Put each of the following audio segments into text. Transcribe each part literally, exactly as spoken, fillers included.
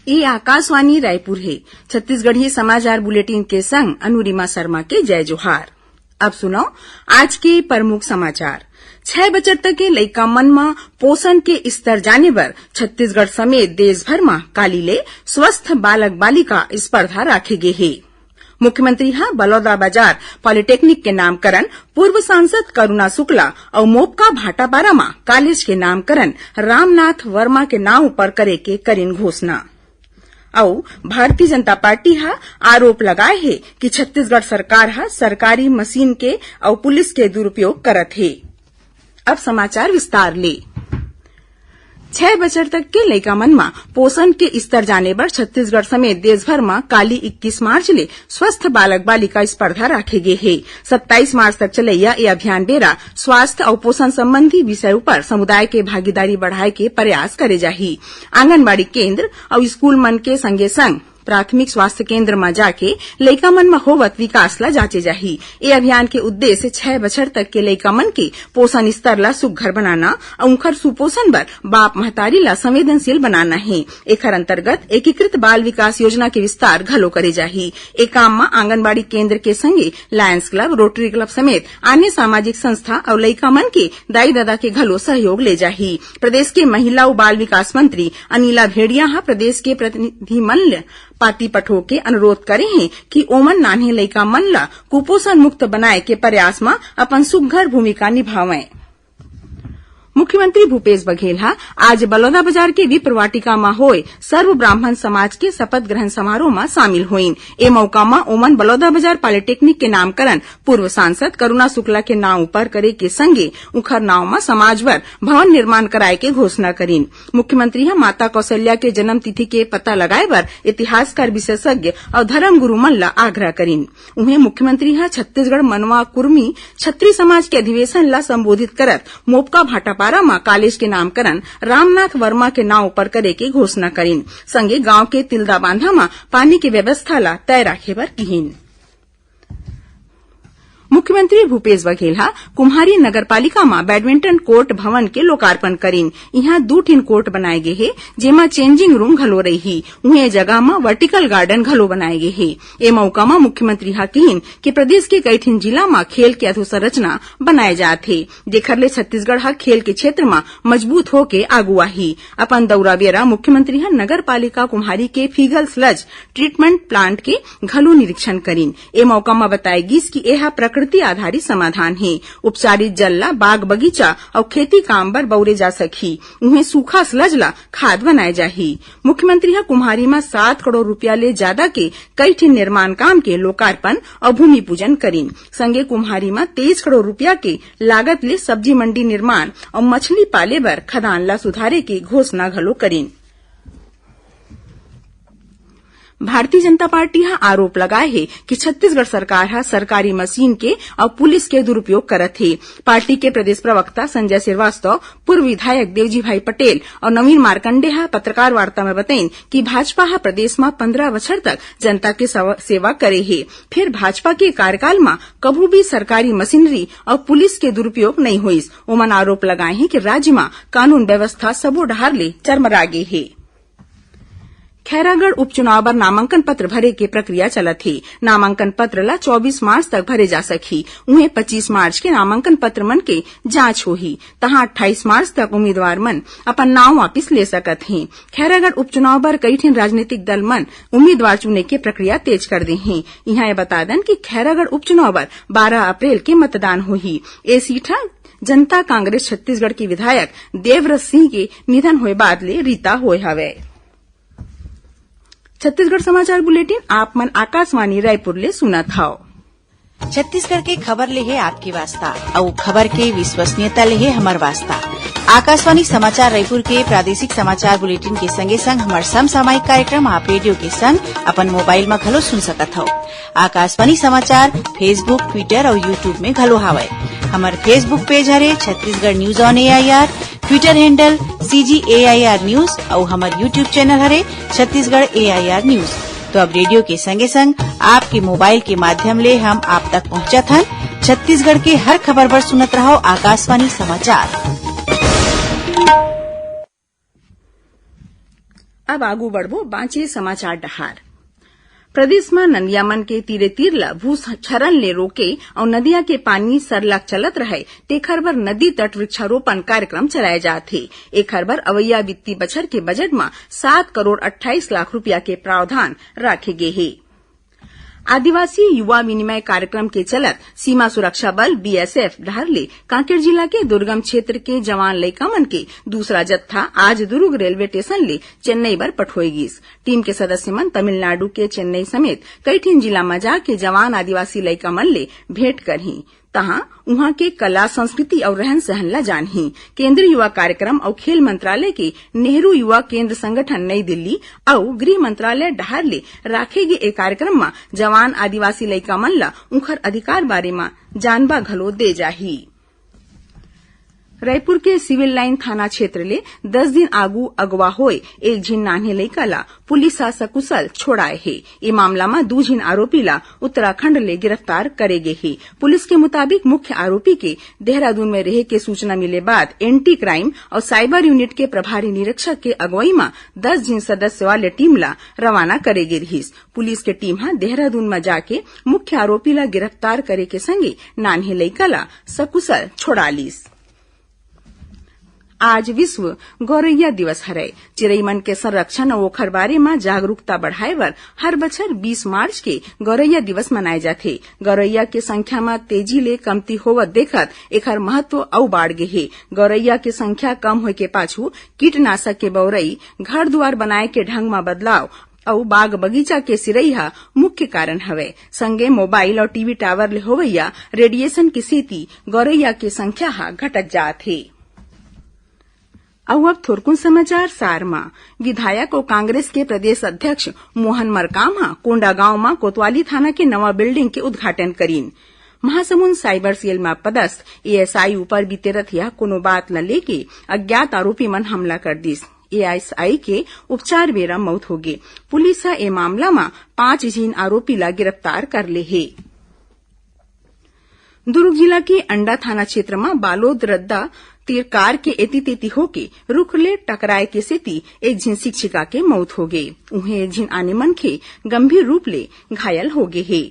ये आकाशवाणी रायपुर हे। छत्तीसगढ़ी समाचार बुलेटिन के संग अनुरिमा शर्मा के जय जोहार। अब सुनव आज के प्रमुख समाचार। छह बछर तक के लइका मन म पोषण के स्तर जाने बर छत्तीसगढ़ समेत देश भर म काली ले स्वस्थ बालक बालिका स्पर्धा राखे गे हे। मुख्यमंत्री ह बलौदाबाजार पॉलिटेक्निक के नामकरण पूर्व सांसद करुणा शुक्ला अउ मोपका भाटापारा म कॉलेज के नामकरण रामनाथ वर्मा के नांव ऊपर करे के करिन घोषणा। अउ भारतीय जनता पार्टी ह आरोप लगाए हे कि छत्तीसगढ़ सरकार ह सरकारी मशीन के अउ पुलिस के दुरुपयोग करत हे। अब समाचार विस्तार ले। छह बछर तक के लइका मन म पोषण के स्तर जाने बर छत्तीसगढ़ समेत देश भर म काली इक्कीस मार्च ले स्वस्थ बालक बालिका स्पर्धा राखे गे हे। सत्ताईस मार्च तक चलइया ए अभियान बेरा स्वास्थ्य अउ पोषण संबंधी विषय ऊपर समुदाय के भागीदारी बढ़ाए के प्रयास करे जाही। आंगनबाड़ी केंद्र अउ स्कूल मन के संगे संग प्राथमिक स्वास्थ्य केंद्र म जाके लइका मन म होवत विकास ल जांचे जाही। ए अभियान के उद्देश्य छह बछर तक के लइका मन के पोषण स्तर ल सुघ्घर बनाना अउ उंखर सुपोषण बर बाप महतारी ल संवेदनशील बनाना हे। एखर अंतर्गत एकीकृत बाल विकास योजना के विस्तार घलो करे जाही। ए काम म आंगनबाड़ी केंद्र के संगे लायंस क्लब, रोटरी क्लब समेत अन्य सामाजिक संस्था अउ लइका मन के दाई ददा के घलो सहयोग ले जाही। प्रदेश के महिला अउ बाल विकास मंत्री अनिला भेड़िया ह प्रदेश के प्रतिनिधि मन ल पाती पठो के अनुरोध करे हे कि ओमन नान्हे लइका मन ल कुपोषण मुक्त बनाए के प्रयास म अपन सुघ्घर भूमिका निभावंय। मुख्यमंत्री भूपेश बघेल ह आज बलौदाबाजार के विप्र वाटिका म होय सर्व ब्राह्मण समाज के शपथ ग्रहण समारोह म शामिल होइन। ए मौका म ओमन बलौदाबाजार पॉलिटेक्निक के नामकरण पूर्व सांसद करुणा शुक्ला के नांव ऊपर करे के संगे उंखर नांव म समाज बर भवन निर्माण कराए के घोषणा करिन। मुख्यमंत्री ह माता कौशल्या के जन्म तिथि के पता लगाए बर इतिहासकार, विशेषज्ञ अउ धर्मगुरु मन ल आग्रह करिन। उहें, मुख्यमंत्री ह छत्तीसगढ़ मनवा कुर्मी छत्री समाज के अधिवेशन ल संबोधित करत मोपका भाटापारा म कॉलेज के नामकरण रामनाथ वर्मा के नांव ऊपर करे के घोषणा करिन। संगे गांव के तिल्दा बांधा म पानी के व्यवस्था ल तय राखे बर किहिन। मुख्यमंत्री भूपेश बघेल ह कुम्हारी नगर पालिका म बैडमिंटन कोर्ट भवन के लोकार्पण करिन। इहां दू ठिन कोर्ट बनाए गे हे, जेमा चेंजिंग रूम घलो रइही। उहें, ए जगह म वर्टिकल गार्डन घलो बनाए गे हे। ए मौका म मुख्यमंत्री ह किहिन कि प्रदेश के कई ठिन जिला म खेल के अधोसंरचना बनाए जात हे, जेखर ले छत्तीसगढ़ ह खेल के क्षेत्र म मजबूत होके आगू आही। अपन दौरा बेरा मुख्यमंत्री ह नगर पालिका कुम्हारी के फीगल स्लज ट्रीटमेंट प्लांट के घलो निरीक्षण करिन। ए मौका म बताए गिस कि एहा प्रकृति आधारित समाधान हे। उपचारित जल ल बाग बगीचा अउ खेती काम बर बउरे जा सकही। उहें, सूखा स्लज ल खाद बनाए जाही। मुख्यमंत्री ह कुम्हारी म सात करोड़ रूपिया ले जादा के कई ठिन निर्माण काम के लोकार्पण अउ भूमि पूजन करिन। संगे कुम्हारी म तेईस करोड़ रूपिया के लागत ले सब्जी मंडी निर्माण अउ मछली पाले बर खदान ल सुधारे के घोषणा घलो करिन। भारतीय जनता पार्टी ह आरोप लगाए हे कि छत्तीसगढ़ सरकार ह सरकारी मशीन के अउ पुलिस के दुरुपयोग करत हे। पार्टी के प्रदेश प्रवक्ता संजय श्रीवास्तव, पूर्व विधायक देवजी भाई पटेल अउ नवीन मार्कंडे ह पत्रकार वार्ता म बतइन कि भाजपा ह प्रदेश म पंद्रह बछर तक जनता के सव-, सेवा करे हे, फेर भाजपा के कार्यकाल म कभू भी सरकारी मशीनरी अउ पुलिस के दुरुपयोग नइ होइस। ओमन आरोप लगाए हे कि राज्य म कानून व्यवस्था सबो डहार ले चरमरा गे हे। खैरागढ़ उपचुनाव बर नामांकन पत्र भरे के प्रक्रिया चलत हे। नामांकन पत्र ला चौबीस मार्च तक भरे जा सकही। उहें, पच्चीस मार्च के नामांकन पत्र मन के जांच होही, तहां अट्ठाईस मार्च तक उम्मीदवार मन अपन नांव वापिस ले सकत हें। खैरागढ़ उपचुनाव बर कई ठिन राजनीतिक दल मन उम्मीदवार चुने के प्रक्रिया तेज कर दे हें। इहां ये बता दन कि खैरागढ़ उपचुनाव बर बारह अप्रैल के मतदान होही। ए सीट ह जनता कांग्रेस छत्तीसगढ़ के विधायक देवव्रत सिंह के निधन होए बाद ले रिता होए हवय। छत्तीसगढ़ समाचार बुलेटिन आप मन आकाशवाणी रायपुर ले सुनत हव। छत्तीसगढ़ के खबर ले हे आपके वास्ता, अउ खबर के विश्वसनीयता ले हे हमर वास्ता। आकाशवाणी समाचार रायपुर के प्रादेशिक समाचार बुलेटिन के संगे संग हमर समसामयिक कार्यक्रम आप रेडियो के संग अपन मोबाइल म घलो सुन सकत हव। आकाशवाणी समाचार Facebook, Twitter अउ YouTube में घलो हावय। हमर Facebook पेज हरे Chhattisgarh news on AIR, Twitter handle CG AIR news अउ हमर YouTube चैनल हरे छत्तीसगढ़ एआईआर न्यूज। तो अब रेडियो के संगे संग आपके मोबाइल के माध्यम ले हम आप तक पहुंचत हन। छत्तीसगढ़ के हर खबर बर सुनत रहव आकाशवाणी समाचार। अब आगू बढ़बो बांचे समाचार डहार। प्रदेश म नदिया मन के तीरे तीर ल भूस्खलन ले रोके अउ नदिया के पानी सरलग चलत रहय, तेखर बर नदी तट वृक्षारोपण कार्यक्रम चलाए जात हे। एखर बर अवइया वित्तीय बछर के बजट म सात करोड़ अट्ठाईस लाख रुपया के प्रावधान राखे गे हे। आदिवासी युवा विनिमय कार्यक्रम के चलत सीमा सुरक्षा बल, बीएसएफ, डहार ले कांकेर जिला के दुर्गम क्षेत्र के जवान लइका मन के दूसरा जत्था आज दुर्ग रेलवे स्टेशन ले चेन्नई बर पठोए गिस। टीम के सदस्य मन तमिलनाडु के चेन्नई समेत कई ठिन जिला म जाके जवान आदिवासी लइका मन ले भेंट करही, तहां उहां के कला, संस्कृति अउ रहन सहन ला जानही। केंद्रीय युवा कार्यक्रम अउ खेल मंत्रालय के नेहरू युवा केंद्र संगठन नई दिल्ली अउ गृह मंत्रालय डहार ले राखे गे ए कार्यक्रम म जवान आदिवासी लइका मन ला उंखर अधिकार बारे म जानबा घलो दे जाही। रायपुर के सिविल लाइन थाना क्षेत्र ले दस दिन आगू अगवा होए एक झिन नान्हे लइका ला पुलिस ह सकुशल छोड़ाए हे। ए मामला म दू झिन आरोपी ला उत्तराखंड ले गिरफ्तार करे गे हे। पुलिस के मुताबिक मुख्य आरोपी के देहरादून में रहे के सूचना मिले बाद एंटी क्राइम अउ साइबर यूनिट के प्रभारी निरीक्षक के अगुवाई म दस झिन सदस्य वाले टीम ला रवाना करे गे रिहिस। पुलिस के टीम ह देहरादून म जाके मुख्य आरोपी ला गिरफ्तार करे के संगे नान्हे लइका ला सकुशल छोड़ा लिस। आज विश्व गौरैया दिवस हरय। चिरई मन के संरक्षण अउ ओखर बारे म जागरूकता बढ़ाए बर हर बछर बीस मार्च के गौरैया दिवस मनाए जाथे। गौरैया के संख्या म तेजी ले कमती होवत देखत एखर महत्व अउ बाढ़ गे हे। गौरैया के संख्या कम होए के पाछू कीटनाशक के बउरई, घर दुआर बनाए के ढंग म बदलाव अउ बाग बगीचा के सिरई ह मुख्य कारण हवय। संगे मोबाइल अउ टीवी टावर ले होवइया रेडिएशन के सेती गौरैया के संख्या ह घटत जात हे। अउ अब थोरकुन समाचार सार म। विधायक अउ कांग्रेस के प्रदेश अध्यक्ष मोहन मरकाम ह कोंडागांव म कोतवाली थाना के नवा बिल्डिंग के उद्घाटन करीन। महासमुंद साइबर सेल म पदस्थ एएसआई ऊपर बीते रतिहा कोनो बात ल लेके अज्ञात आरोपी मन हमला कर दिस। एएसआई के उपचार बेरा मौत होगे। पुलिस ह ए मामला म पांच झिन आरोपी ला गिरफ्तार कर ले हे। दुर्ग जिला के अंडा थाना क्षेत्र म बालोद रद्दा तीर कार के एती तेती होके रुख ले टकराए के सेती एक झिन शिक्षिका के मौत होगे। उहें एक झिन आने मनखे गंभीर रूप ले घायल होगे हे।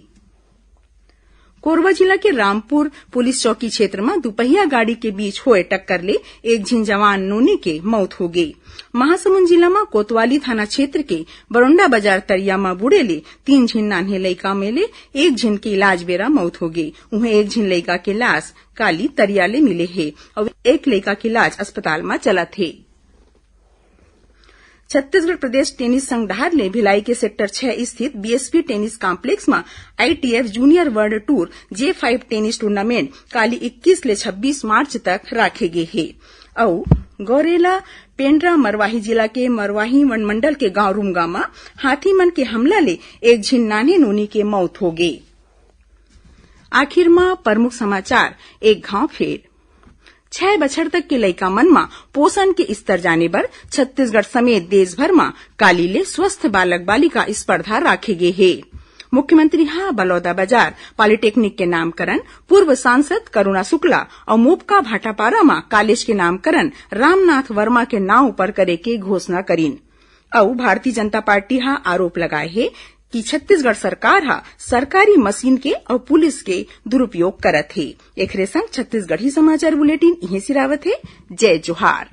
कोरबा जिला के रामपुर पुलिस चौकी क्षेत्र म दुपहिया गाड़ी के बीच होए टक्कर ले एक झिन जवान नोनी के मौत होगे। महासमुंद जिला म कोतवाली थाना क्षेत्र के बरोंडा बाजार तरिया म बूड़े ले तीन झिन नान्हे लइका में ले एक झिन के इलाज बेरा मौत होगे। उहें एक झिन लइका के लाश काली तरिया ले मिले हे अउ एक लइका के इलाज अस्पताल म चलत हे। छत्तीसगढ़ प्रदेश टेनिस संघ डहार ले भिलाई के सेक्टर छह स्थित बीएसपी टेनिस कॉम्प्लेक्स म आईटीएफ जूनियर वर्ल्ड टूर जे फाइव टेनिस टूर्नामेंट काली इक्कीस ले छब्बीस मार्च तक राखे गे हे। अउ गौरेला पेंड्रा मरवाही जिला के मरवाही वनमंडल के गांव रुमगा म हाथी मन के हमला ले एक झिन नान्हे नोनी के मौत होगे। आखिर म प्रमुख समाचार एक घांव फेर। छह बछर तक के लइका मन म पोषण के स्तर जाने बर छत्तीसगढ़ समेत देश भर म काली ले स्वस्थ बालक बालिका स्पर्धा राखे गे हे। मुख्यमंत्री ह बलौदाबाजार पॉलिटेक्निक के नामकरण, पूर्व सांसद करुणा शुक्ला अउ मोपका भाटापारा म कॉलेज के नामकरण रामनाथ वर्मा के नांव पर करे के घोषणा करीन। अउ भारतीय जनता पार्टी ह आरोप लगाए हे कि छत्तीसगढ़ सरकार ह सरकारी मशीन के अउ पुलिस के दुरुपयोग करत हे। एखरे संग छत्तीसगढ़ी समाचार बुलेटिन इहें सिरावत हे। जय जोहार।